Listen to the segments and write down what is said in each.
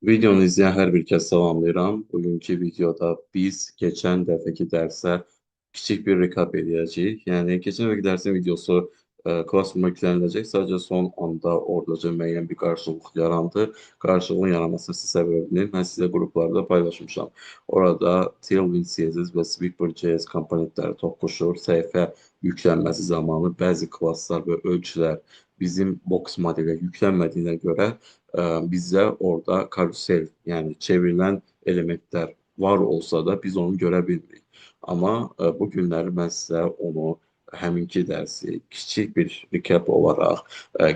Videonu izləyən hər bir kəs salamlayıram. Bugünkü videoda biz keçən dəfəki dərsə kiçik bir recap eləyəcəyik. Yəni, keçən dəfəki dərsin videosu Classroom-a yükləniləcək. Sadəcə son anda oradaca müəyyən bir qarşılıq yarandı. Qarşılığın yaranmasının səbəbini mən sizə qruplarda paylaşmışam. Orada Tailwind CSS və Sweeper.js komponentləri toqquşur. Səhifə yüklənməsi zamanı bəzi klasslar və ölçülər bizim box modelə yüklənmədiyinə görə bizə orada karusel, yəni çevrilən elementlər var olsa da biz onu görə bilmirik. Amma bu günləri mən sizə onu həminki dərsi kiçik bir recap olaraq,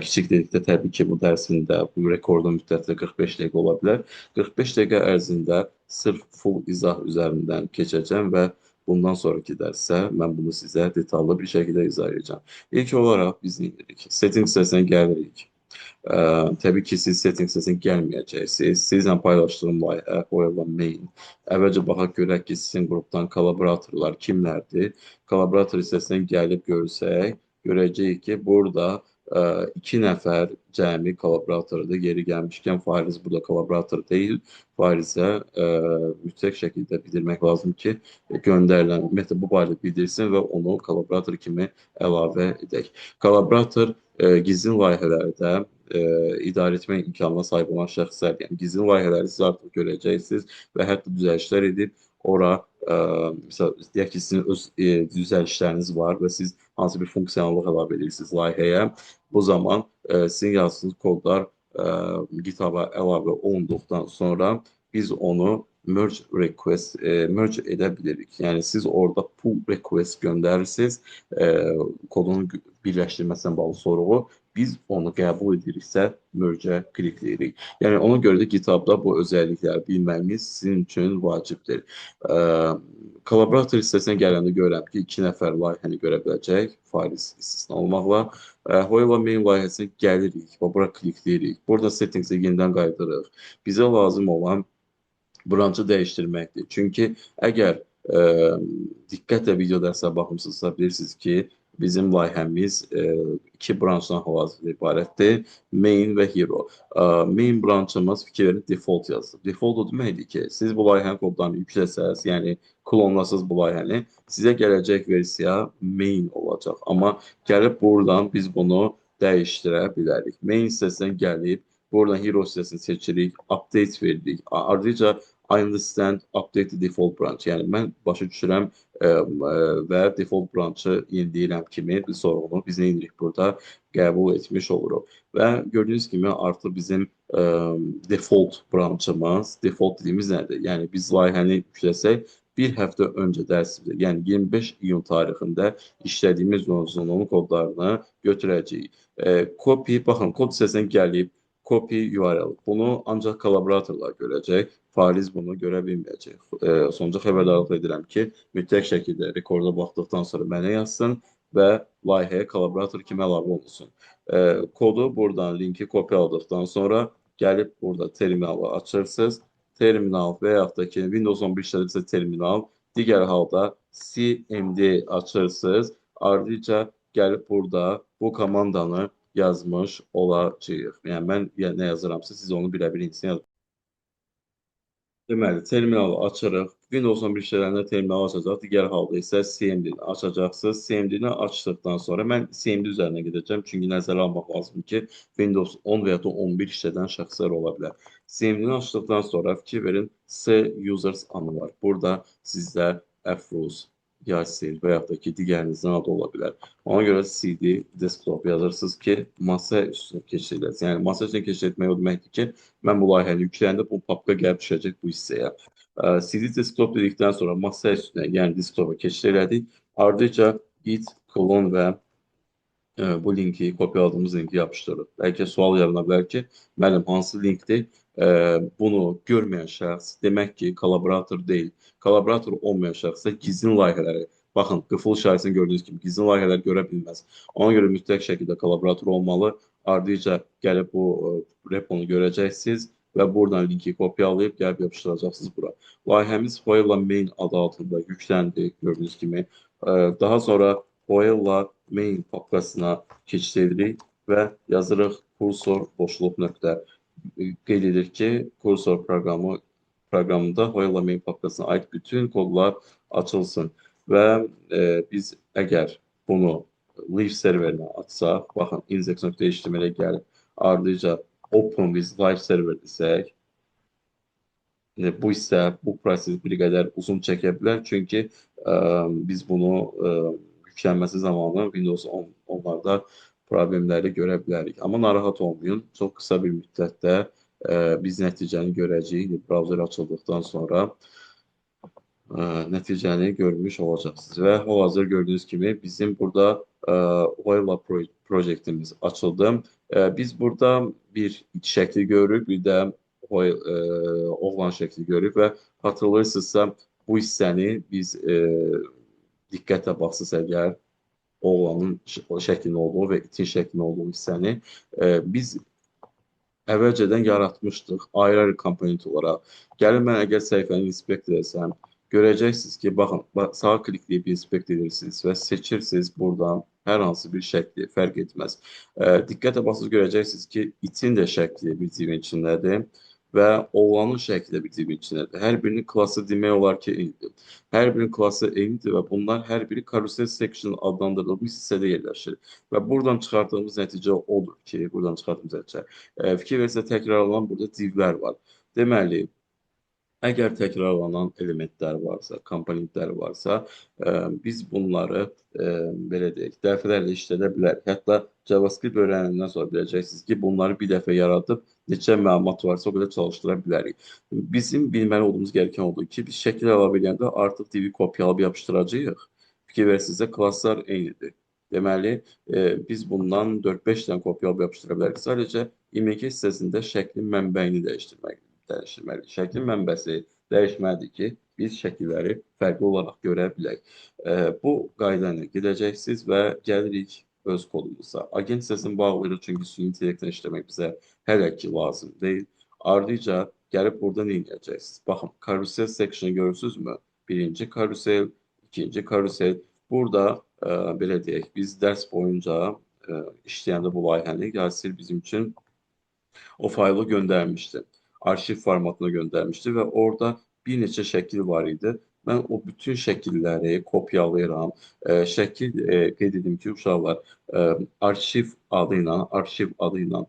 kiçik dedikdə təbii ki, bu dərsin də bu rekordun müddəti 45 dəqiqə ola bilər. 45 dəqiqə ərzində sırf full izah üzərindən keçəcəm və bundan sonraki dərsə mən bunu sizə detallı bir şəkildə izah edəcəm. İlk olaraq biz nə edirik? Settings hissəsinə gəlirik. Təbii ki, siz settings hissəsinə gəlməyəcəksiniz. Sizlə paylaşdığım layihə Hoyla Main. Əvvəlcə baxaq görək ki, sizin qrupdan kollaboratorlar kimlərdir? Kollaborator hissəsinə gəlib görsək, görəcəyik ki, burada 2 nəfər cəmi kollaboratordur. Yeri gəlmişkən Fariz burada kollaborator deyil. Farizə mütləq şəkildə bildirmək lazım ki, göndərilən, ümumiyyətlə bu barədə bildirsin və onu kollaborator kimi əlavə edək. Kollaborator gizlin layihələrdə idarə etmə imkanına sahib olan şəxslər, yəni gizlin layihələri siz artıq görəcəksiniz və hətta düzəlişlər edib ora, məsəl, deyək ki, sizin öz düzəlişləriniz var və siz hansı bir funksiyonallıq əlavə edirsiniz layihəyə, bu zaman sizin yazdığınız kodlar GitHub-a əlavə olunduqdan sonra biz onu merge request, merge edə bilirik. Yəni siz orada pull request göndərirsiniz, kodun birləşdirməsinə bağlı sorğu, biz onu qəbul ediriksə merge-ə klikləyirik. Yəni ona görə də GitHub-da bu özəllikləri bilməyimiz sizin üçün vacibdir. Kollaborator hissəsinə gələndə görürəm ki, 2 nəfər layihəni görə biləcək, Fariz istisna olmaqla. Hoyla Main layihəsinə gəlirik və bura klikləyirik. Burada settings'e yenidən qayıdırıq. Bizə lazım olan branchı dəyişdirməkdir. Çünki əgər diqqətlə video dərsə baxmısınızsa, bilirsiniz ki, bizim layihəmiz 2 branchdan hal-hazırda ibarətdir. Main və Hero. Main branchımız, fikir verin, default yazılır. Default o deməkdir ki, siz bu layihənin kodlarını yükləsəz, yəni klonlasız bu layihəni, sizə gələcək versiya main olacaq. Amma gəlib buradan biz bunu dəyişdirə bilərik. Main hissəsindən gəlib, buradan Hero hissəsini seçirik, update veririk. Ardınca I understand update the default branch. Yəni mən başa düşürəm və default branch'ı yeniləyirəm kimi bir sorğunu biz nə edirik burada qəbul etmiş oluruq. Və gördüyünüz kimi artıq bizim default branch'ımız, default dediyimiz nədir? Yəni biz layihəni yükləsək bir həftə öncə dərsimizdə, yəni 25 iyun tarixində işlədiyimiz mövzunun kodlarını götürəcəyik. Copy, baxın, kod hissəsinə gəlib copy URL. Bunu ancaq kollaboratorlar görəcək. Fariz bunu görə bilməyəcək. Sonuncu xəbərdarlıq edirəm ki, mütləq şəkildə rekorda baxdıqdan sonra mənə yazsın və layihəyə kollaborator kimi əlavə olunsun. Kodu buradan linki kopyaladıqdan sonra gəlib burada terminalı açırsınız. Terminal və yaxud da ki, Windows 11 işlədirsə terminal, digər halda CMD açırsınız. Ardınca gəlib burada bu komandanı yazmış olacağıq. Yəni mən nə yazıramsa, siz onu birebir insan yazın. Deməli, terminalı açırıq. Windows 11 işlədəndə terminalı açacaq. Digər halda isə CMD-ni açacaqsınız. CMD-ni açdıqdan sonra mən CMD üzərinə gedəcəm. Çünki nəzərə almaq lazımdır ki, Windows 10 və ya da 11 işlədən şəxslər ola bilər. CMD-ni açdıqdan sonra fikir verin, C users anı var. Burada sizdə Əfruz, Yasir və yaxud da ki, digərinizin adı ola bilər. Ona görə CD desktop yazırsınız ki, masa üstünə keçid edəsiniz. Yəni, masa üstünə keçid etmək o deməkdir ki, mən bu layihəni yükləyəndə bu papka gəlib düşəcək bu hissəyə. CD desktop dedikdən sonra masa üstünə, yəni desktopa keçid elədik. Ardınca git, klon və bu linki, kopyaladığımız linki yapışdırırıq. Bəlkə sual yarana bilər ki, müəllim, hansı linkdir? Bunu görməyən şəxs demək ki, kollaborator deyil. Kollaborator olmayan şəxsə gizlin layihələri, baxın, qıfıl işarəsini gördüyünüz kimi gizlin layihələr görə bilməz. Ona görə mütləq şəkildə kollaborator olmalı. Ardınca gəlib bu reponu görəcəksiniz və buradan linki kopyalayıb gəlib yapışdıracaqsınız bura. Layihəmiz Hoyla Main adı altında yükləndi gördüyünüz kimi. Daha sonra Hoyla Main papkasına keçid edirik və yazırıq kursor boşluq nöqtə. Qeyd edir ki, kursor proqramında Hoyla main papkasına ait bütün kodlar açılsın. Və biz əgər bunu Live serverinə açsaq, baxın, index.html-ə gəlib ardınca Open with Live Server desək, bu hissə, bu proses bir qədər uzun çəkə bilər. Çünki biz bunu yüklənməsi zamanı Windows 10 onlarda problemləri görə bilərik. Amma narahat olmayın, çox qısa bir müddətdə biz nəticəni görəcəyik. Browser açıldıqdan sonra nəticəni görmüş olacaqsınız. Və hal-hazır gördüyünüz kimi bizim burada Hoyla projektimiz açıldı. Biz burada bir it şəkli görürük, bir də oğlan şəkli görürük və hatırlayırsınızsa bu hissəni biz diqqətlə baxsınız əgər oğlanın şəklinin olduğu və itin şəklinin olduğu hissəni biz əvvəlcədən yaratmışdıq ayrı-ayrı komponent olaraq. Gəlin mən əgər səhifəni inspekt etsəm, görəcəksiniz ki, baxın, sağ klikləyib inspekt edirsiniz və seçirsiniz buradan hər hansı bir şəkli, fərq etməz. Diqqətlə baxsınız, görəcəksiniz ki, itin də şəkli bir divin içindədir və oğlanın şəkli də bir divin içindədir. Hər birinin klası demək olar ki, eynidir. Hər birinin klası eynidir və bunlar hər biri carousel section adlandırılmış hissədə yerləşir. Və buradan çıxartdığımız nəticə odur ki, buradan çıxartdığımız nəticə. Fikir verirsə, təkrarlanan burada divlər var. Deməli, əgər təkrarlanan elementlər varsa, komponentlər varsa, biz bunları belə deyək, dəfələrlə işlədə bilərik. Hətta JavaScript öyrənəndən sonra biləcəksiniz ki, bunları bir dəfə yaradıb neçə məlumat varsa o qədər çalışdıra bilərik. Bizim bilməli olduğumuz gereken odur ki, biz şəkil əlavə edəndə artıq divi kopyalayıb yapışdıracağıq. Fikir verirsinizsə, klaslar eynidir. Deməli, biz bundan 4-5 dənə kopyalayıb yapışdıra bilərik. Sadəcə img hissəsində şəklin mənbəyini dəyişdirməliyik. Şəklin mənbəsi dəyişməlidir ki, biz şəkilləri fərqli olaraq görə bilək. Bu qayda ilə gedəcəksiniz və gəlirik öz kodumuza. Agent hissəsini bağlayırıq, çünki süni intellektlə işləmək bizə hələ ki lazım deyil. Ardınca gəlib burada nə edəcəksiniz? Baxın, karusel section görürsünüzmü? Birinci karusel, ikinci karusel. Burada belə deyək, biz dərs boyunca işləyəndə bu layihəni Yasir bizim üçün o faylı göndərmişdi. Arşiv formatına göndərmişdi və orada bir neçə şəkil var idi. Mən o bütün şəkilləri kopyalayıram. Şəkil qeyd edim ki, uşaqlar, arşiv adı ilə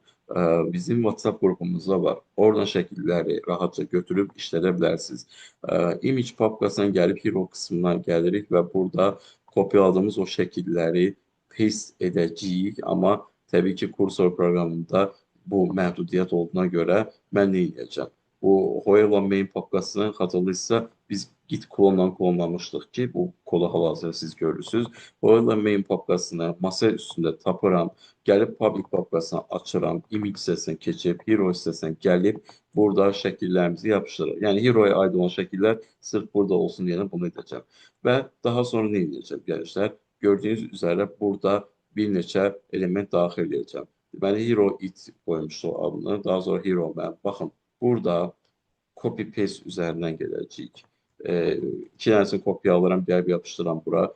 bizim WhatsApp qrupumuzda var. Oradan şəkilləri rahatca götürüb işlədə bilərsiniz. Image papkasına gəlib Hero qismına gəlirik və burada kopyaladığımız o şəkilləri paste edəcəyik. Amma təbii ki, kursor proqramında bu məhdudiyyət olduğuna görə mən nə edəcəm? Bu Hoyla main papkasını xatırlayırsa biz git klonla klonlamışdıq ki, bu kodu hal-hazırda siz görürsünüz. Hoyla main papkasını masa üstündə tapıram, gəlib public papkasını açıram, image hissəsinə keçib, hero hissəsinə gəlib burada şəkillərimizi yapışdırırıq. Yəni hero'ya aid olan şəkillər sırf burada olsun deyənə bunu edəcəm. Və daha sonra nə edəcəm gənclər? Gördüyünüz üzərə burada bir neçə element daxil edəcəm. Deməli, hero it qoymuşduq adını, daha sonra hero mən. Baxın, burada copy-paste üzərindən gedəcəyik. İki dənəsini kopyalayıram, gəlib yapışdıram bura.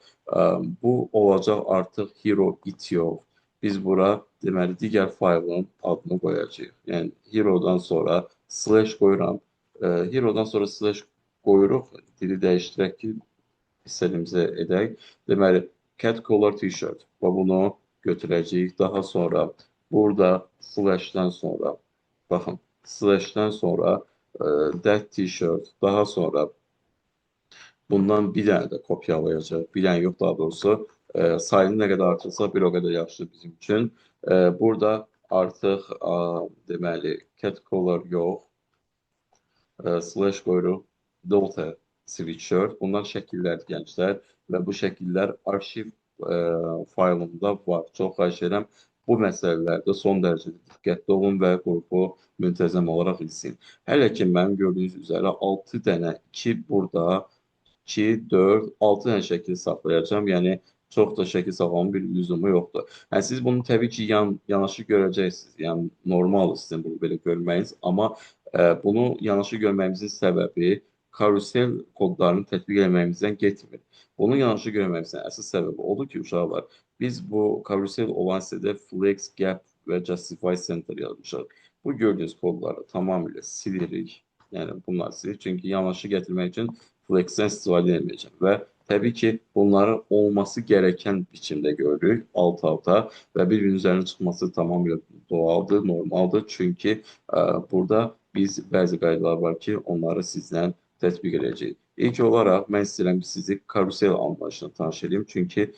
Bu olacaq artıq hero it yox. Biz bura, deməli, digər faylın adını qoyacağıq. Yəni, hero'dan sonra slash qoyuram. Hero'dan sonra slash qoyuruq, dili dəyişdirək ki, istədiyimizi edək. Deməli, cat color t-shirt və bunu götürəcəyik. Daha sonra burada slash'dan sonra, baxın, slash'dan sonra that t-shirt, daha sonra bundan bir dənə də kopyalayacaq, bir dənə yox daha doğrusu, sayını nə qədər artırsa bir o qədər yaxşı bizim üçün. Burada artıq deməli, cat color yox, slash qoyuruq, delta sweatshirt. Bunlar şəkillərdir gənclər və bu şəkillər arşiv faylında var. Çox xahiş edirəm, bu məsələlərdə son dərəcədə diqqətli olun və qrupu müntəzəm olaraq izləyin. Hələ ki, mənim gördüyünüz üzərə 6 dənə, 2 burada, 2, 4, 6 dənə şəkil saxlayacağam. Yəni, çox da şəkil saxlamın bir lüzumu yoxdur. Yəni, siz bunu təbii ki, yanaşı görəcəksiniz. Yəni, normal sizin bunu belə görməyiniz. Amma bunu yanaşı görməyimizin səbəbi karusel kodlarını tətbiq etməyimizdən getmir. Bunu yanaşı görməyimizin əsas səbəbi odur ki, uşaqlar, biz bu karusel olan hissədə flex, gap və justify center yazmışıq. Bu gördüyünüz kodları tamamilə silirik. Yəni bunları silirik. Çünki yanaşı gətirmək üçün Flexdən istifadə etməyəcəm. Və təbii ki, bunları olması gereken biçimdə görürük alt-alta və bir-birinin üzərinə çıxması tamamilə doğaldır, normaldır. Çünki burada biz bəzi qaydalar var ki, onları sizlə tətbiq edəcəyik. İlk olaraq mən istəyirəm ki, sizi karusel anlayışına tanış edeyim. Çünki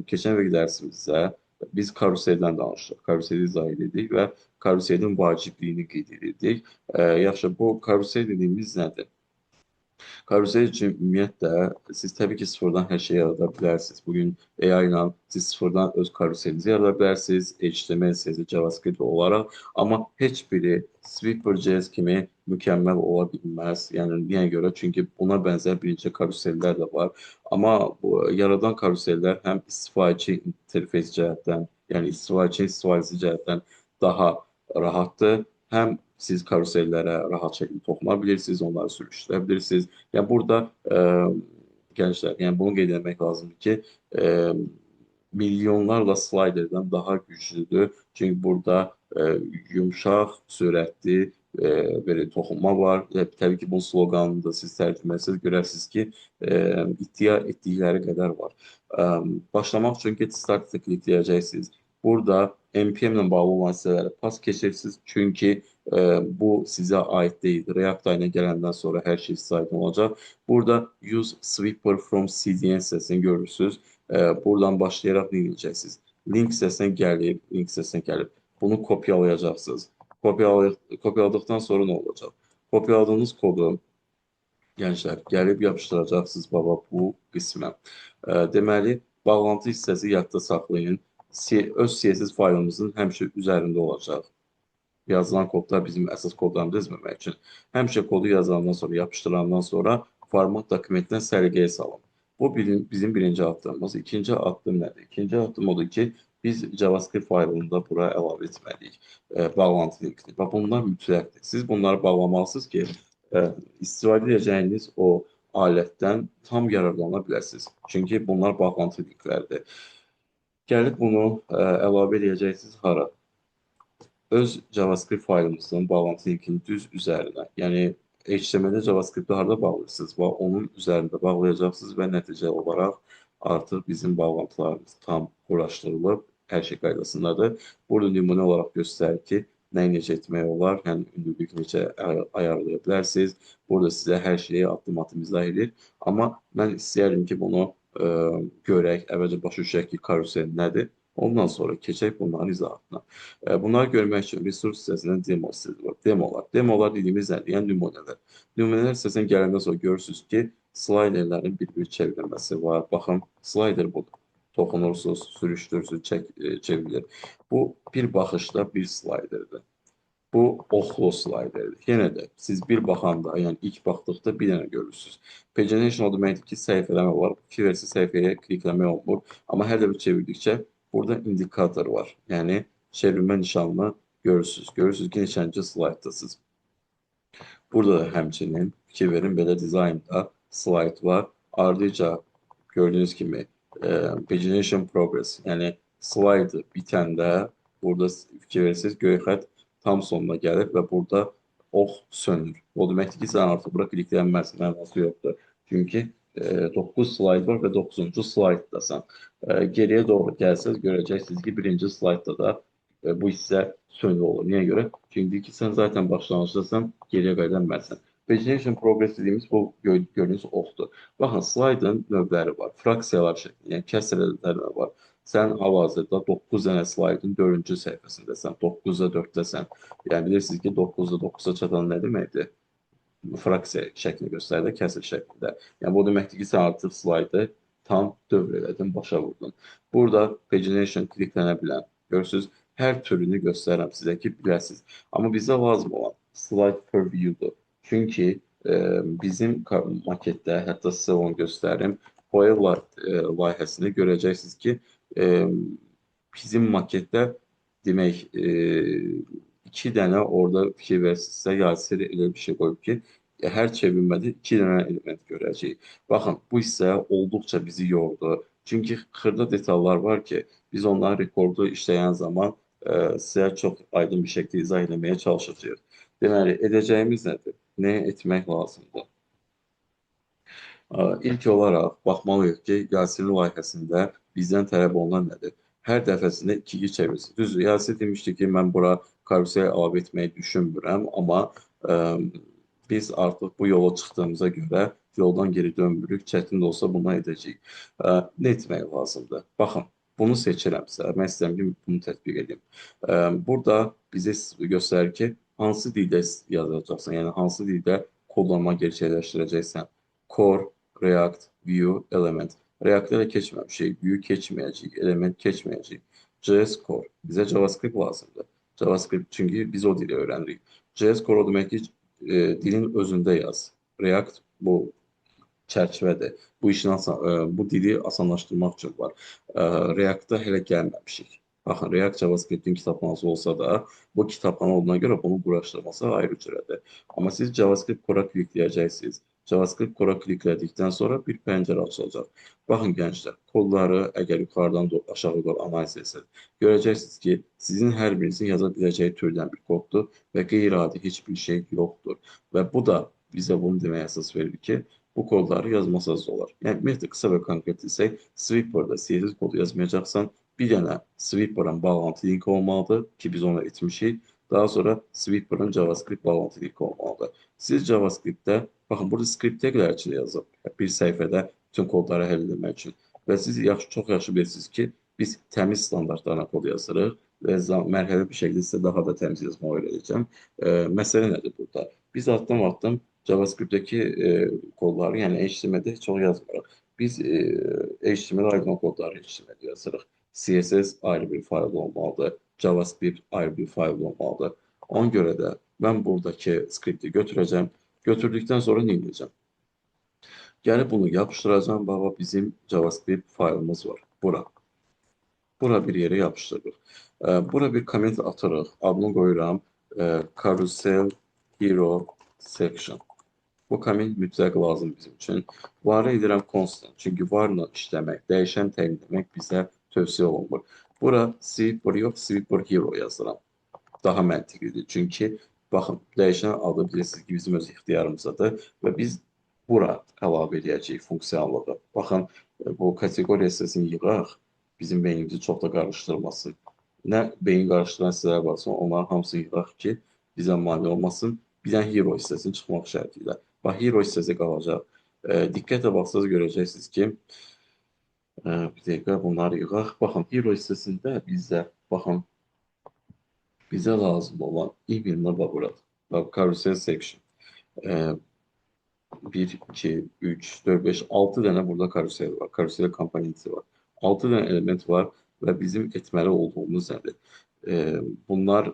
keçən vəqi dərsimizdə biz karuseldən danışdıq. Karuseli izah edirdik və karuselin vacibliyini qeyd edirdik. Yaxşı, bu karusel dediyimiz nədir? Karusel üçün ümumiyyətlə siz təbii ki, sıfırdan hər şey yarada bilərsiniz. Bugün AI ilə siz sıfırdan öz karuselinizi yarada bilərsiniz, HTML, CSS, JavaScript olaraq, amma heç biri Sweeper.js kimi mükəmməl ola bilməz. Yəni niyə görə? Çünki buna bənzər bir neçə karusellər də var. Amma bu yaradan karusellər həm istifadəçi interfeys cəhətdən, yəni istifadəçi istifadəçi cəhətdən daha rahatdır. Həm siz karusellərə rahat şəkildə toxuna bilirsiniz, onları sürüşdürə bilirsiniz. Yəni burada gənclər, yəni bunu qeyd etmək lazımdır ki, milyonlarla sliderdən daha güclüdür. Çünki burada yumşaq, sürətli belə toxunma var. Təbii ki, bunun sloqanını da siz tərcümə etsəniz görərsiniz ki, iddia etdikləri qədər var. Başlamaq üçün Get Started-ə klikləyəcəksiniz. Burada NPM ilə bağlı olan hissələri pas keçirsiniz. Çünki bu sizə aid deyil. React ayına gələndən sonra hər şey sizə aid olacaq. Burada Use Sweeper from CDN hissəsini görürsünüz. Buradan başlayaraq nə edəcəksiniz? Link hissəsinə gəlib, link hissəsinə gəlib. Bunu kopyalayacaqsınız. Kopyaladıqdan sonra nə olacaq? Kopyaladığınız kodu gənclər gəlib yapışdıracaqsınız baba bu qismə. Deməli, bağlantı hissəsi yadda saxlayın. Öz CSS faylımızın həmişə üzərində olacaq. Yazılan kodlar bizim əsas kodlarımızı ezməmək üçün. Həmişə kodu yazandan sonra, yapışdırandan sonra format dokumentindən səliqəyə salın. Bu bizim birinci addımımız. İkinci addım nədir? İkinci addım odur ki, biz JavaScript faylını da bura əlavə etməliyik. Bağlantı linkini. Və bunlar mütləqdir. Siz bunları bağlamalısınız ki, istifadə edəcəyiniz o alətdən tam yararlana biləsiniz. Çünki bunlar bağlantı linklərdir. Gəlib bunu əlavə edəcəksiniz hara? Öz JavaScript faylımızın bağlantı linkinin düz üzərinə, yəni HTML-də JavaScript-i harada bağlayırsınız və onun üzərində bağlayacaqsınız və nəticə olaraq artıq bizim bağlantılarımız tam quraşdırılıb, hər şey qaydasındadır. Burada nümunə olaraq göstərir ki, nəyi necə etmək olar, yəni ünlülük necə ayarlaya bilərsiniz. Burada sizə hər şeyi addım-addım izah edir. Amma mən istəyərdim ki, bunu görək, əvvəlcə başa düşək ki, karusel nədir? Ondan sonra keçək bunların izahatına. Bunları görmək üçün resurs hissəsindən demo hissəsi var. Demolar. Demolar dediyimiz nədir? Yəni nümunələr. Nümunələr hissəsinə gələndən sonra görürsünüz ki, sliderlərin bir-bir çevrilməsi var. Baxın, slider budur. Toxunursunuz, sürüşdürürsünüz, çevrilir. Bu, bir baxışda bir sliderdir. Bu, oxlu sliderdir. Yenə də siz bir baxanda, yəni ilk baxdıqda bir dənə görürsünüz. Pagination o deməkdir ki, səhifələmə var. Fikir versiniz, səhifəyə klikləmək olmur. Amma hər dəfə çevirdikcə burada indikator var. Yəni, çevrilmə nişanını görürsünüz. Görürsünüz ki, neçənci slayddasınız. Burada da həmçinin, fikir verin, belə dizaynda slide var. Ardıca gördüyünüz kimi, pagination progress, yəni slide bitəndə burada fikir verirsiniz, göy xətt tam sonuna gəlir və burada ox sönür. O deməkdir ki, sən artıq bura kliklənməzsin, mənası yoxdur. Çünki 9 slayd var və 9-cu slayddasan. Geriyə doğru gəlsəz, görəcəksiniz ki, birinci slaydda da bu hissə sönülü olur. Niyə görə? Çünki ki, sən zaten başlanğıcdasan, geriyə qayıda bilməzsən. Pagination progress dediyimiz bu gördüyünüz oxdur. Baxın, slaydın növləri var, fraksiyalar şəklində, yəni kəsr ədədləri var. Sən hal-hazırda 9 dənə slaydın 4-cü səhifəsindəsən, 9-da 4-dəsən. Yəni bilirsiniz ki, 9-da 9-a çatan nə deməkdir? Fraksiya şəklini göstərir, kəsr şəklində. Yəni bu deməkdir ki, sən artıq slaydı tam dövr elədin, başa vurdun. Burada pagination kliklənə bilən, görürsünüz, hər türünü göstərirəm sizə ki, biləsiniz. Amma bizə lazım olan slide per view'dur. Çünki bizim maketdə, hətta sizə onu göstərim, Hoyle layihəsini görəcəksiniz ki, bizim maketdə demək, 2 dənə orada fikir versinizsə, Yasir elə bir şey qoyub ki, hər çevrilmədə 2 dənə element görəcəyik. Baxın, bu hissə olduqca bizi yordu. Çünki xırda detallar var ki, biz onları rekordu işləyən zaman Sizə çox aydın bir şəkildə izah eləməyə çalışacağıq. Deməli, edəcəyimiz nədir? Nə etmək lazımdır? İlk olaraq baxmalıyıq ki, Yasir'in layihəsində bizdən tələb olunan nədir? Hər dəfəsində 2-yi çevirsin. Düzdür, Yasir demişdi ki, mən bura karusel əlavə etməyi düşünmürəm, amma biz artıq bu yola çıxdığımıza görə yoldan geri dönmürük, çətin də olsa bunu edəcəyik. Nə etmək lazımdır? Baxın, bunu seçirəmsə, mən istəyirəm ki, bunu tətbiq edeyim. Burada bizə göstərir ki, hansı dildə yazacaqsan, yəni hansı dildə kodlama gerçəkləşdirəcəksən. Core, React, Vue, Element. React-ə də keçməmişik, Vue keçməyəcəyik, Element keçməyəcəyik. JS Core, bizə JavaScript lazımdır. JavaScript, çünki biz o dili öyrənirik. JS Core o demək ki, dilin özündə yaz. React bu çərçivədir. Bu işin bu dili asanlaşdırmaq üçün var. React-da hələ gəlməmişik. Baxın, React JavaScript-in kitabxanası olsa da, bu kitabxana olduğuna görə bunu quraşdırması ayrı cürədir. Amma siz JavaScript Core-a klikləyəcəksiniz. JavaScript Core-a kliklədikdən sonra bir pəncərə açılacaq. Baxın gənclər, kodları əgər yuxarıdan aşağı doğru analiz etsəniz, görəcəksiniz ki, sizin hər birinizin yaza biləcəyi türdən bir koddur və qeyri-adi heç bir şey yoxdur. Və bu da bizə bunu deməyə əsas verir ki, bu kodları yazmasanız da olar. Yəni, ümumiyyətlə, qısa və konkret desək, Sweeper-da CSS kodu yazmayacaqsan, bir dənə Sweeper-ın bağlantı linki olmalıdır ki, biz onu etmişik. Daha sonra Sweeper-ın JavaScript bağlantı linki olmalıdır. Siz JavaScript-də, baxın, burada script taglər içində yazıb bir səhifədə bütün kodları həll etmək üçün. Və siz çox yaxşı bilirsiniz ki, biz təmiz standartlarla kod yazırıq və mərhələ bir şəkildə sizə daha da təmiz yazmağı öyrədəcəm. Məsələ nədir burada? Biz addım-addım JavaScript-dəki kodları, yəni HTML-də çox yazmırıq. Biz HTML aydın kodları HTML-də yazırıq. CSS ayrı bir fayl olmalıdır. JavaScript ayrı bir fayl olmalıdır. Ona görə də mən buradakı skripti götürəcəm. Götürdükdən sonra nə edəcəm? Gəlib bunu yapışdıracağım. Baba, bizim JavaScript faylımız var. Bura. Bura bir yerə yapışdırırıq. Bura bir comment atırıq. Adını qoyuram. Carousel Hero Section. Bu comment mütləq lazım bizim üçün. Varı edirəm constant. Çünki varla işləmək, dəyişən təyin etmək bizə tövsiyə olunmur. Bura Sweeper yox, Sweeper Hero yazıram. Daha məntiqlidir. Çünki baxın, dəyişən adı bilirsiniz ki, bizim öz ixtiyarımızdadır və biz bura əlavə edəcəyik funksiyanlığı. Baxın, bu kateqoriya hissəsini yığaq, bizim beynimizi çox da qarışdırmasın. Nə beyin qarışdıran hissələr varsa, onların hamısını yığaq ki, bizə mane olmasın. Bir dənə hero hissəsinin çıxmaq şərti ilə. Bax, hero hissəsi qalacaq. Diqqətlə baxsanız görəcəksiniz ki, bir dəqiqə bunları yığaq. Baxın, hero hissəsində bizə, baxın, bizə lazım olan imенно bax buradır. Bax, carousel section. 1, 2, 3, 4, 5, 6 dənə burada karusel var. Karusel komponenti var. 6 dənə element var və bizim etməli olduğumuz nədir? Bunlar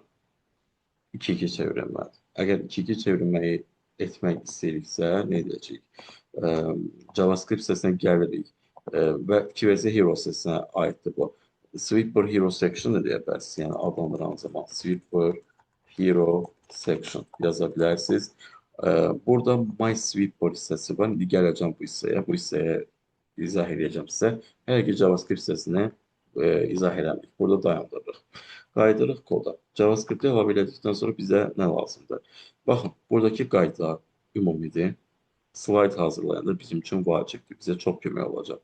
2-2 çevrilməlidir. Əgər 2-2 çevrilməyi etmək istəyiriksə, nə edəcəyik? JavaScript hissəsinə gəlirik və fikir verirsə Hero hissəsinə aiddir bu. Sweeper Hero Section da deyə bilərsiniz. Yəni adlandıran zaman Sweeper Hero Section yaza bilərsiniz. Burada My Sweeper hissəsi var. İndi gələcəm bu hissəyə. Bu hissəyə izah edəcəm sizə. Hələ ki JavaScript hissəsini izah eləmirik. Burada dayandırırıq. Qayıdırıq koda. JavaScript-i əlavə elədikdən sonra bizə nə lazımdır? Baxın, buradakı qayda ümumidir. Slide hazırlayanda bizim üçün vacibdir. Bizə çox kömək olacaq.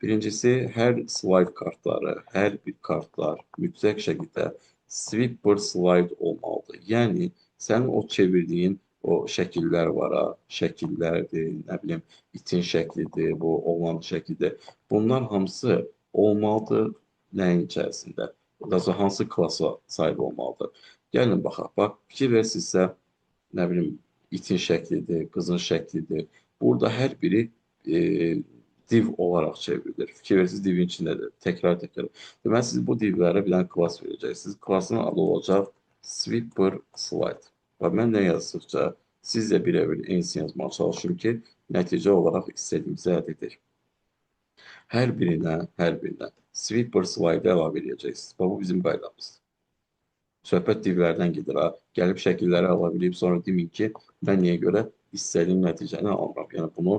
Birincisi, hər slide kartları, hər bir kartlar mütləq şəkildə Sweeper slide olmalıdır. Yəni, sənin o çevirdiyin o şəkillər var ha, şəkillərdir, nə bilim, itin şəklidir, bu oğlan şəklidir. Bunlar hamısı olmalıdır nəyin içərisində? Daha hansı klasa sahib olmalıdır? Gəlin baxaq. Bax, fikir versinizsə, nə bilim, itin şəklidir, qızın şəklidir. Burada hər biri div olaraq çevrilir. Fikir verirsiniz, divin içindədir. Təkrar-təkrar. Deməli, siz bu divlərə bir dənə klas verəcəksiniz. Klasın adı olacaq Sweeper Slide. Və mən nə yazdıqca, siz də birebir eynisini yazmağa çalışın ki, nəticə olaraq istədiyimizi əldə edək. Hər birinə Sweeper Slide əlavə edəcəksiniz. Bax, bu bizim qaydamızdır. Söhbət divlərdən gedir ha. Gəlib şəkilləri əlavə edib, sonra deməyin ki, mən niyə görə istədiyim nəticəni almıram. Yəni, bunu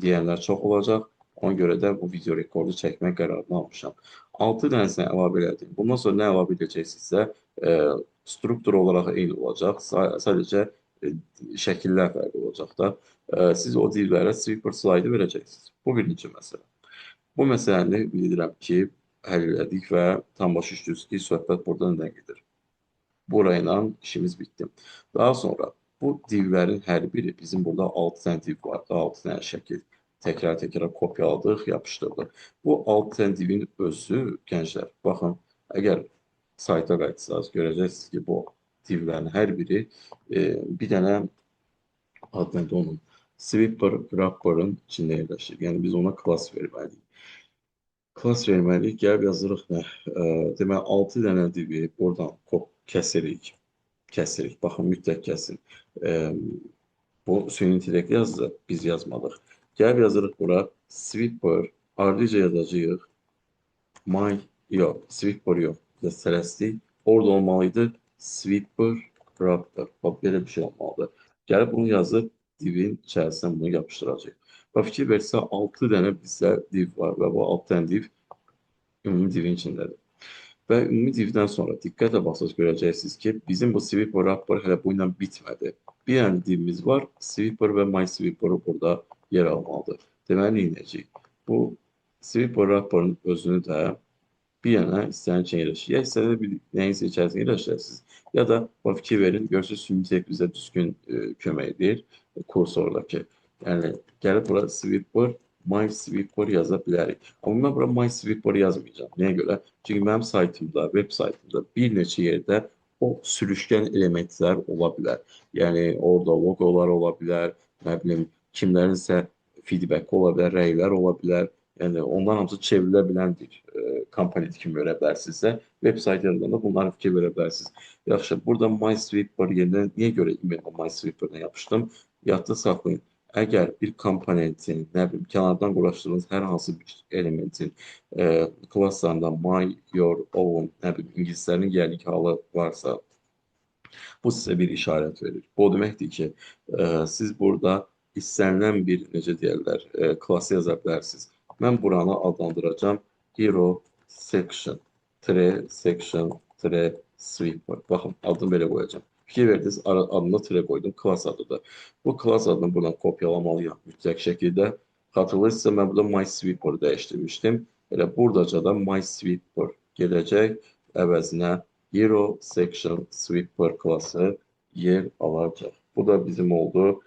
deyənlər çox olacaq. Ona görə də bu video rekordu çəkmək qərarını almışam. 6 dənəsini əlavə elədim. Bundan sonra nə əlavə edəcəksinizsə, struktur olaraq eyni olacaq. Sadəcə şəkillər fərqli olacaq da. Siz o divlərə sweeper slide'ı verəcəksiniz. Bu birinci məsələ. Bu məsələni bilirəm ki, həll elədik və tam başa düşdünüz ki, söhbət burada nədən gedir. Burayla işimiz bitdi. Daha sonra bu divlərin hər biri, bizim burada 6 dənə div var, 6 dənə şəkil. Təkrar-təkrar kopyaladıq, yapışdırdıq. Bu 6 dənə divin özü, gənclər, baxın, əgər sayta qayıtsanız, görəcəksiniz ki, bu divlərin hər biri bir dənə, ad nədir onun, sweeper wrapper'ın içində yerləşir. Yəni, biz ona class verməliyik. Class verməliyik, gəlib yazırıq nə? Deməli, 6 dənə divi buradan kəsirik. Kəsirik. Baxın, mütləq kəsin. Bu süni intellekt yazdı, biz yazmadıq. Gəlib yazırıq bura sweeper, ardıca yazacağıq. My, yox, sweeper yox. Biraz tələsdik. Orada olmalıydı sweeper wrapper. Bax, belə bir şey olmalıdır. Gəlib bunu yazıb divin içərisinə bunu yapışdıracaq. Bax, fikir versə 6 dənə bizdə div var və bu 6 dənə div ümumi divin içindədir. Və ümumi divdən sonra diqqətlə baxsaz görəcəksiniz ki, bizim bu sweeper wrapper hələ bu ilə bitmədi. Bir dənə divimiz var, sweeper və my sweeper burada yer almalıdır. Deməli, nə edəcəyik? Bu sweeper wrapper'ın özünü də bir yana istənilən içinə yerləşir. Ya istənilən bir nəyinsə içərisində yerləşdirsiniz, ya da bax, fikir verin, görürsünüz, süni intellekt bizə düzgün kömək edir kursordakı. Yəni, gəlib bura sweeper, my sweeper yaza bilərik. Amma mən bura my sweeper yazmayacağam. Nəyə görə? Çünki mənim saytımda, web saytımda bir neçə yerdə o sürüşkən elementlər ola bilər. Yəni, orada logolar ola bilər, nə bilim, kimlərinsə feedback ola bilər, rəylər ola bilər. Yəni, onların hamısı çevrilə bilən bir komponent kimi görə bilərsinizsə, web sayt yaradanda bunlara fikir verə bilərsiniz. Yaxşı, burada my sweeper yerinə niyə görə email my sweeper-ına yapışdım? Yadda saxlayın. Əgər bir komponentin, nə bilim, kənardan quraşdırdığınız hər hansı bir elementin klasslarında my, your, own, nə bilim, ingilislərin gəldik halı varsa, bu sizə bir işarət verir. Bu o deməkdir ki, siz burada istənilən bir, necə deyərlər, klası yaza bilərsiniz. Mən buranı adlandıracağam hero section, tre section, tre sweeper. Baxın, adını belə qoyacağam. Fikir verdiniz, adına tre qoydum, class adıdır. Bu class adını buradan kopyalamalıyam mütləq şəkildə. Xatırlayırsınızsa, mən burada my sweeper dəyişdirmişdim. Elə buradaca da my sweeper gedəcək, əvəzinə hero section sweeper klası yer alacaq. Bu da bizim oldu.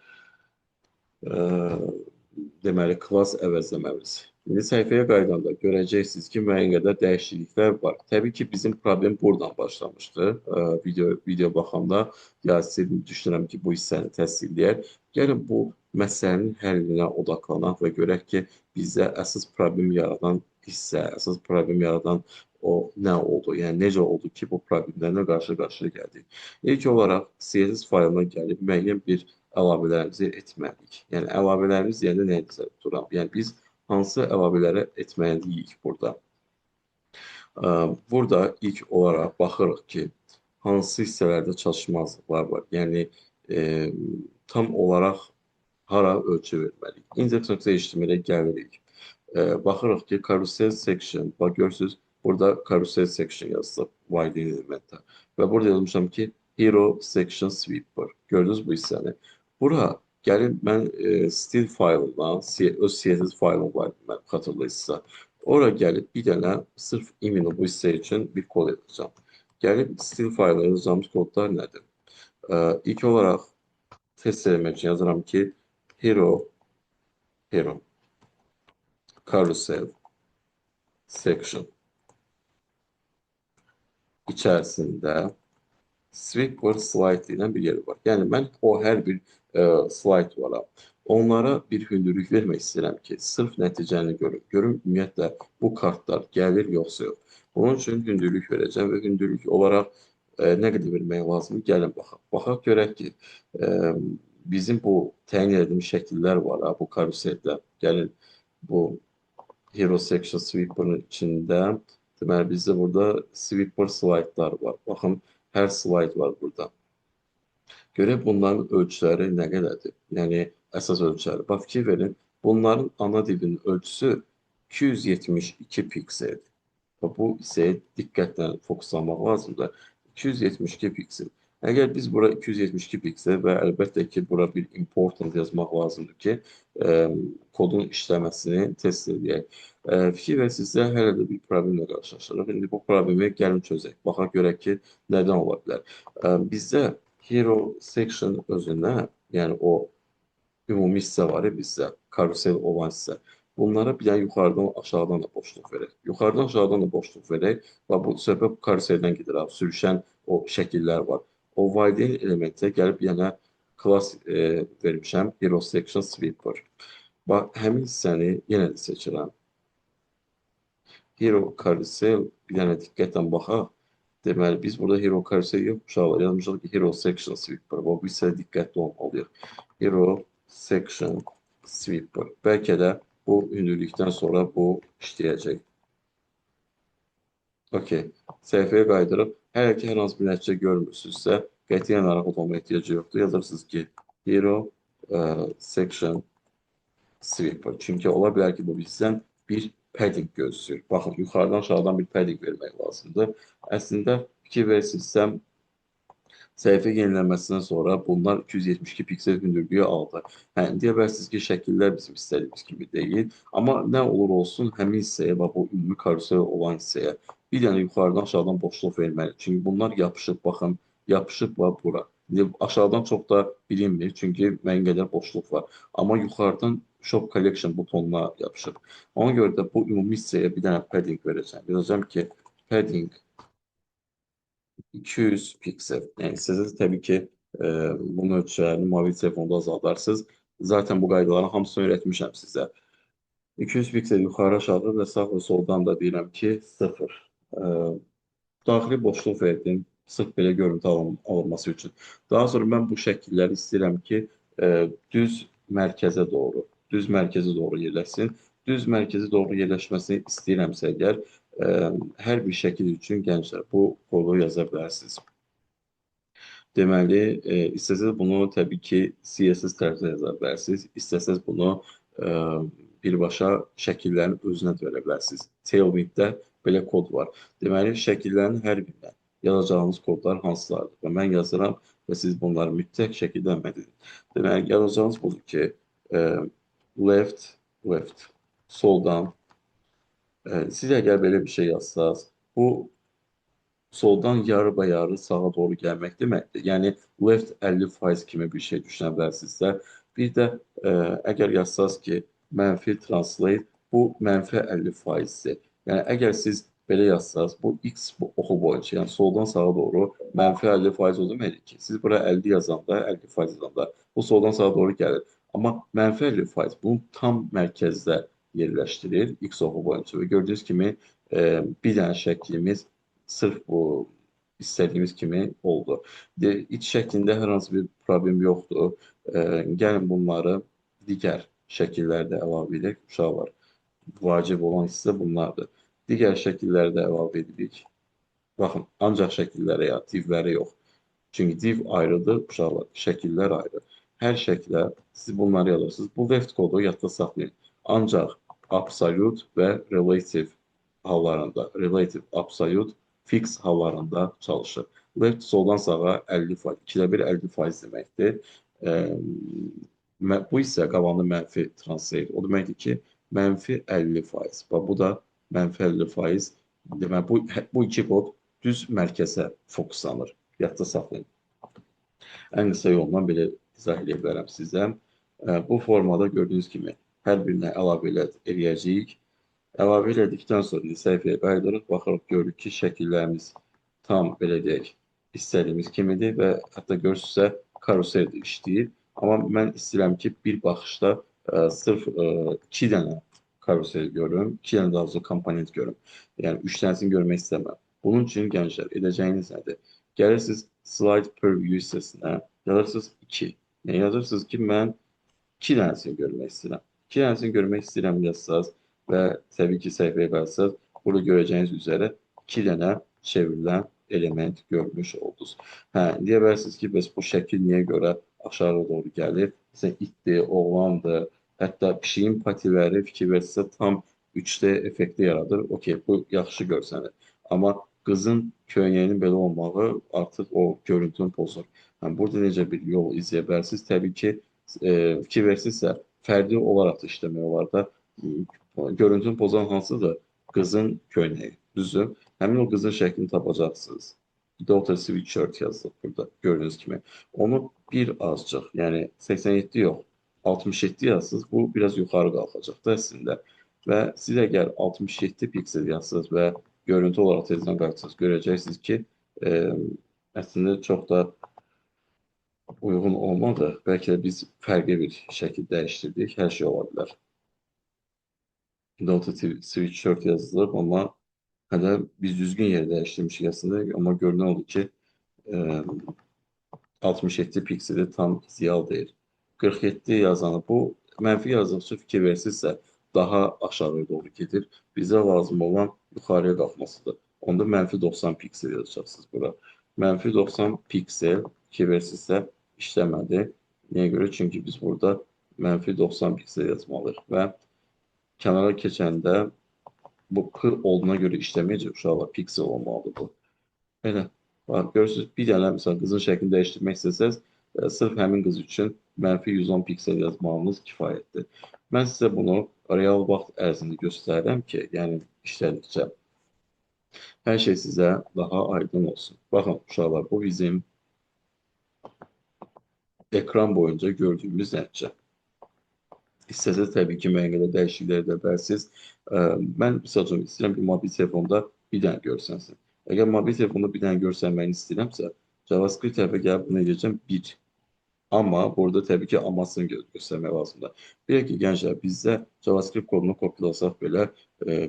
Deməli, class əvəzləməmiz. İndi səhifəyə qayıdanda görəcəksiniz ki, müəyyən qədər dəyişikliklər var. Təbii ki, bizim problem buradan başlamışdı. Video baxanda ya düşünürəm ki, bu hissəni təsdiqləyər. Gəlin bu məsələnin həllinə odaqlanaq və görək ki, bizə əsas problem yaradan hissə, əsas problem yaradan o nə oldu? Yəni, necə oldu ki, bu problemlərlə qarşı-qarşıya gəldik? İlk olaraq CSS faylına gəlib müəyyən bir əlavələrimizi etməliyik. Yəni, əlavələrimiz deyəndə nəyə nəzərdə tuturam? Yəni, biz hansı əlavələri etməliyik burada? Burada ilk olaraq baxırıq ki, hansı hissələrdə çatışmazlıqlar var. Yəni, tam olaraq hara ölçü verməliyik? Index.html-ə gəlirik. Baxırıq ki, carousel section, bax görürsünüz, burada carousel section yazılıb wide elementə. Və burada yazmışam ki, hero section sweeper. Gördünüz bu hissəni. Bura gəlin mən stil faylından, öz CSS faylım var, mən xatırlayırsınızsa. Ora gəlib bir dənə sırf imini bu hissə üçün bir kod yazacağam. Gəlib stil faylına yazacağımız kodlar nədir? İlk olaraq test eləmək üçün yazıram ki, hero carousel section içərisində sweeper slide ilə bir yeri var. Yəni, mən o hər bir slide var. Onlara bir hündürlük vermək istəyirəm ki, sırf nəticəni görüm. Görüm, ümumiyyətlə, bu kartlar gəlir, yoxsa yox. Bunun üçün hündürlük verəcəm və hündürlük olaraq nə qədər vermək lazımdır? Gəlin baxaq. Baxaq görək ki, bizim bu təyin etdiyimiz şəkillər var ha, bu karuseldə. Gəlin bu Hero Section Sweeper'ın içində, deməli, bizdə burada sweeper slaytlar var. Baxın, hər slide var burada. Görək bunların ölçüləri nə qədərdir? Yəni, əsas ölçüləri. Bax, fikir verin, bunların ana divinin ölçüsü 272 pikseldir. Və bu hissəyə diqqətlə fokuslanmaq lazımdır. 272 piksel. Əgər biz bura 272 piksel və əlbəttə ki, bura bir important yazmaq lazımdır ki, kodun işləməsini test edək. Fikir verirsizsə, hələ də bir problemlə qarşılaşırıq. İndi bu problemi gəlin çözək. Baxaq görək ki, nədən ola bilər. Bizdə Hero Section özünə, yəni o ümumi hissə var ya bizdə, karusel olan hissə. Bunlara bir dənə yuxarıdan aşağıdan da boşluq verək. Yuxarıdan aşağıdan da boşluq verək və bu söhbət karuseldən gedir abi. Sürüşən o şəkillər var. O valideyn elementə gəlib yenə class vermişəm. Hero Section Sweeper. Bax, həmin hissəni yenə də seçirəm. Hero Carousel, bir dənə diqqətlə baxaq. Deməli, biz burada Hero Carousel yox, uşaqlar, yazmışıq ki, Hero Section Sweeper. Bax, bu hissəyə diqqətli olmalıyıq. Hero Section Sweeper. Bəlkə də bu hündürlükdən sonra bu işləyəcək. Okey. Səhifəyə qayıdırıq. Hələ ki, hər hansı bir nəticə görmürsünüzsə, qətiyyən narahat olmaya ehtiyacı yoxdur. Yazırsınız ki, Hero Section Sweeper. Çünki ola bilər ki, bu bizdən bir padding gözləyir. Baxın, yuxarıdan aşağıdan bir padding vermək lazımdır. Əslində, fikir versinizsə, səhifə yenilənməsindən sonra bunlar 272 piksel hündürlüyü aldı. Hə, deyə bilərsiniz ki, şəkillər bizim istədiyimiz kimi deyil. Amma nə olur olsun, həmin hissəyə, bax, bu ümumi karusel olan hissəyə bir dənə yuxarıdan aşağıdan boşluq verməli. Çünki bunlar yapışıb, baxın, yapışıb bax bura. İndi aşağıdan çox da bilinmir, çünki müəyyən qədər boşluq var. Amma yuxarıdan Shop Collection butonuna yapışıb. Ona görə də bu ümumi hissəyə bir dənə padding verəcəm. Yazacağım ki, padding 200 piksel. Yəni istəsəniz təbii ki, bunun ölçülərini mobil telefonda azaldarsınız. Zaten bu qaydaların hamısını öyrətmişəm sizə. 200 piksel yuxarı aşağı və sağ və soldan da deyirəm ki, 0. Daxili boşluq verdim, sırf belə görüntü alınması üçün. Daha sonra mən bu şəkilləri istəyirəm ki, düz mərkəzə doğru, düz mərkəzə doğru yerləşsin. Düz mərkəzə doğru yerləşməsini istəyirəmsə əgər, hər bir şəkil üçün gənclər bu kodu yaza bilərsiniz. Deməli, istəsəniz bunu təbii ki, CSS tərzdə yaza bilərsiniz. İstəsəniz bunu birbaşa şəkillərin özünə də verə bilərsiniz. Tailwind'də belə kod var. Deməli, şəkillərin hər birinə yazacağınız kodlar hansılardır? Və mən yazıram və siz bunları mütləq şəkildə əməl edin. Deməli, yazacağınız budur ki, left, left, soldan. Siz əgər belə bir şey yazsaz, bu soldan yarı bayarı sağa doğru gəlmək deməkdir. Yəni, left 50% kimi bir şey düşünə bilərsinizsə. Bir də əgər yazsaz ki, mənfi translate, bu mənfi 50%-dir. Yəni, əgər siz belə yazsaz, bu X oxu boyunca, yəni soldan sağa doğru mənfi 50% o deməkdir ki, siz bura 50 yazanda, 50% yazanda bu soldan sağa doğru gəlir. Amma mənfi 50% bunu tam mərkəzdə yerləşdirir X oxu boyunca və gördüyünüz kimi bir dənə şəklimiz sırf bu istədiyimiz kimi oldu. İç şəklində hər hansı bir problem yoxdur. Gəlin bunları digər şəkillərdə əlavə edək. Uşaqlar, vacib olan hissə bunlardır. Digər şəkillərdə əlavə edirik. Baxın, ancaq şəkillərə ya, divlərə yox. Çünki div ayrıdır, uşaqlar, şəkillər ayrı. Hər şəklə siz bunları yazırsınız. Bu left kodu yadda saxlayın. Ancaq absolute və relative hallarında, relative, absolute, fix hallarında çalışır. Left soldan sağa 50%, 2-də 1 50% deməkdir. Bu isə qalanı mənfi translate. O deməkdir ki, mənfi 50%. Bax, bu da mənfi 50%. Demək, bu iki kod düz mərkəzə fokuslanır. Yadda saxlayın. Ən qısa yolla belə izah edə bilərəm sizə. Bu formada gördüyünüz kimi hər birinə əlavə eləyəcəyik. Əlavə elədikdən sonra səhifəyə qayıdırıq, baxırıq, görürük ki, şəkillərimiz tam belə deyək, istədiyimiz kimidir və hətta görürsünüzsə karusel də işləyir. Amma mən istəyirəm ki, bir baxışda sırf 2 dənə karusel görüm, 2 dənə daha doğrusu komponent görüm. Yəni 3 dənəsini görmək istəmirəm. Bunun üçün gənclər edəcəyiniz nədir? Gəlirsiniz slide preview hissəsinə, yazırsınız 2. Yəni yazırsınız ki, mən 2 dənəsini görmək istəyirəm. 2 dənəsini görmək istəyirəm yazsaz və təbii ki, səhifəyə qayıtsaz, burada görəcəyiniz üzrə 2 dənə çevrilən element görmüş oldunuz. Hə, deyə bilərsiniz ki, bəs bu şəkil niyə görə aşağı doğru gəlir? Məsələn, itdir, oğlandır, hətta pişiyin patiləri fikir versinizsə tam 3D effekti yaradır. Okey, bu yaxşı görsənir. Amma qızın köynəyinin belə olmağı artıq o görüntünü pozur. Yəni, burada necə bir yol izləyə bilərsiniz? Təbii ki, fikir versinizsə, fərdi olaraq da işləmək olar da. Görüntünü pozan hansıdır? Qızın köynəyi. Düzdür? Həmin o qızın şəklini tapacaqsınız. Daughter sweatshirt yazdıq burada, gördüyünüz kimi. Onu bir azcıq, yəni 87 yox, 67 yazsınız, bu biraz yuxarı qalxacaq da əslində. Və siz əgər 67 piksel yazsınız və görüntü olaraq tezdən qayıtsınız, görəcəksiniz ki, əslində çox da uyğun olmadı. Bəlkə də biz fərqli bir şəkil dəyişdirdik, hər şey ola bilər. Daughter sweatshirt yazılıb, amma hələ biz düzgün yer dəyişdirmişik əslində, amma görünən oldu ki, 67 pikseli tam ideal deyil. 47 yazanı bu mənfi yazdıqca fikir versinizsə daha aşağıya doğru gedir. Bizə lazım olan yuxarıya qalxmasıdır. Onda mənfi 90 piksel yazacaqsınız bura. Mənfi 90 piksel fikir versinizsə işləmədi. Niyə görə? Çünki biz burada mənfi 90 piksel yazmalıyıq və kənara keçəndə bu P olduğuna görə işləməyəcək uşaqlar, piksel olmalıdır bu. Belə. Bax, görürsünüz, bir dənə məsələn qızın şəklini dəyişdirmək istəsəz, sırf həmin qız üçün mənfi 110 piksel yazmağınız kifayətdir. Mən sizə bunu real vaxt ərzində göstərirəm ki, yəni işlədikcə hər şey sizə daha aydın olsun. Baxın uşaqlar, bu bizim ekran boyunca gördüyümüz nəticə. İstəsə təbii ki, müəyyən qədər dəyişikliklər edə bilərsiniz. Mən misal üçün istəyirəm ki, mobil telefonda bir dənə görsənsin. Əgər mobil telefonda bir dənə görsənməyini istəyirəmsə, JavaScript tərəfə gəlib bunu edəcəm 1. Amma burada təbii ki, amasını göstərmək lazımdır. Deyək ki, gənclər, bizdə JavaScript kodunu kopyalasaq belə,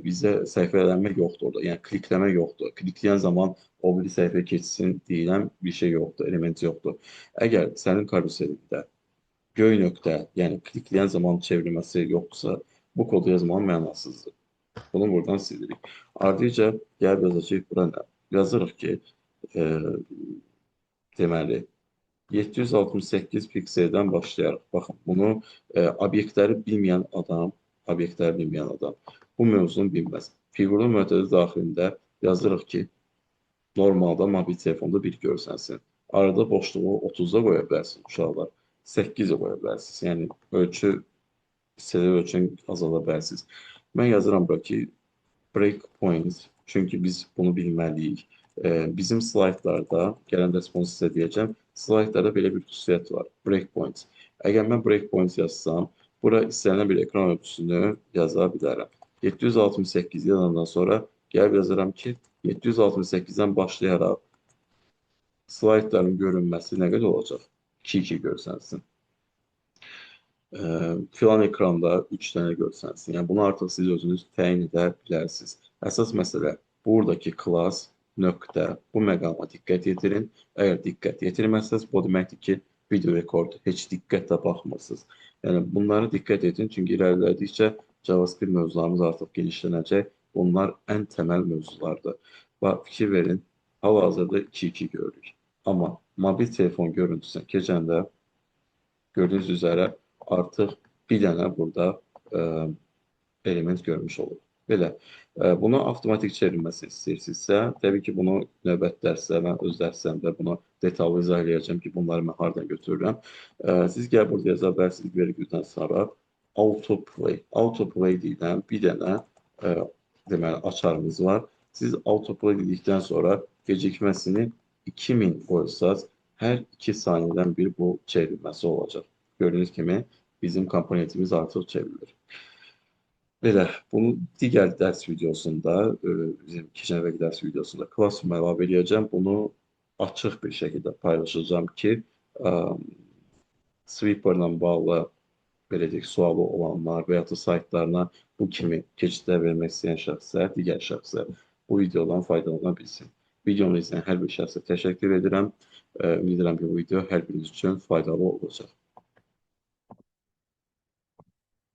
bizdə səhifələnmə yoxdur orada. Yəni, klikləmə yoxdur. Klikləyən zaman o bir səhifəyə keçsin deyilən bir şey yoxdur, element yoxdur. Əgər sənin karuselində göy nöqtə, yəni klikləyən zaman çevrilməsi yoxdursa, bu kodu yazmağın mənasızdır. Bunu buradan silirik. Ardınca gəlib yazacağıq bura nə? Yazırıq ki, deməli, 768 pikseldən başlayaraq. Baxın, bunu obyektləri bilməyən adam, bu mövzunu bilməz. Fiqurlu mötərizə daxilində yazırıq ki, normalda mobil telefonda bir görsənsin. Arada boşluğu 30-da qoya bilərsiniz uşaqlar. 8-ə qoya bilərsiniz. Yəni, ölçü, istədiyi ölçünü azalda bilərsiniz. Mən yazıram bura ki, breakpoint, çünki biz bunu bilməliyik. Bizim slaytlarda, gələn dərs bunu sizə deyəcəm, slaytlarda belə bir xüsusiyyət var, breakpoint. Əgər mən breakpoint yazsam, bura istənilən bir ekran ölçüsünü yaza bilərəm. 768 yazandan sonra gəlib yazıram ki, 768-dən başlayaraq slaytların görünməsi nə qədər olacaq? 2-2 görsənsin. Filan ekranda 3 dənə görsənsin. Yəni, bunu artıq siz özünüz təyin edə bilərsiniz. Əsas məsələ buradakı class nöqtə bu məqama diqqət yetirin. Əgər diqqət yetirməzsəniz, bu deməkdir ki, video rekord heç diqqətlə baxmırsınız. Yəni, bunlara diqqət edin, çünki irəlilədikcə JavaScript mövzularımız artıq genişlənəcək. Bunlar ən təməl mövzulardır. Bax, fikir verin, hal-hazırda 2-2 görürük. Amma mobil telefon görüntüsünə keçəndə gördüyünüz üzrə artıq bir dənə burada element görmüş olur. Belə, bunu avtomatik çevrilməsi istəyirsinizsə, təbii ki, bunu növbət dərsdə, mən öz dərslərimdə bunu detallı izah eləyəcəm ki, bunları mən hardan götürürəm. Siz gəl burada yaza bilərsiniz vergüldən sonra autoplay. Autoplay deyilən bir dənə deməli, açarımız var. Siz autoplay dedikdən sonra gecikməsini 2000 qoysaz, hər 2 saniyədən bir bu çevrilməsi olacaq. Gördüyünüz kimi bizim komponentimiz artıq çevrilir. Belə, bunu digər dərs videosunda, bizim keçən əvvəlki dərs videosunda Classroom əlavə eləyəcəm. Bunu açıq bir şəkildə paylaşacağım ki, Sweeper-la bağlı belə deyək, sualı olanlar və ya da saytlarına bu kimi keçidlər vermək istəyən şəxslər, digər şəxslər bu videodan faydalana bilsin. Videonu izləyən hər bir şəxsə təşəkkür edirəm. Ümid edirəm ki, bu video hər biriniz üçün faydalı olacaq.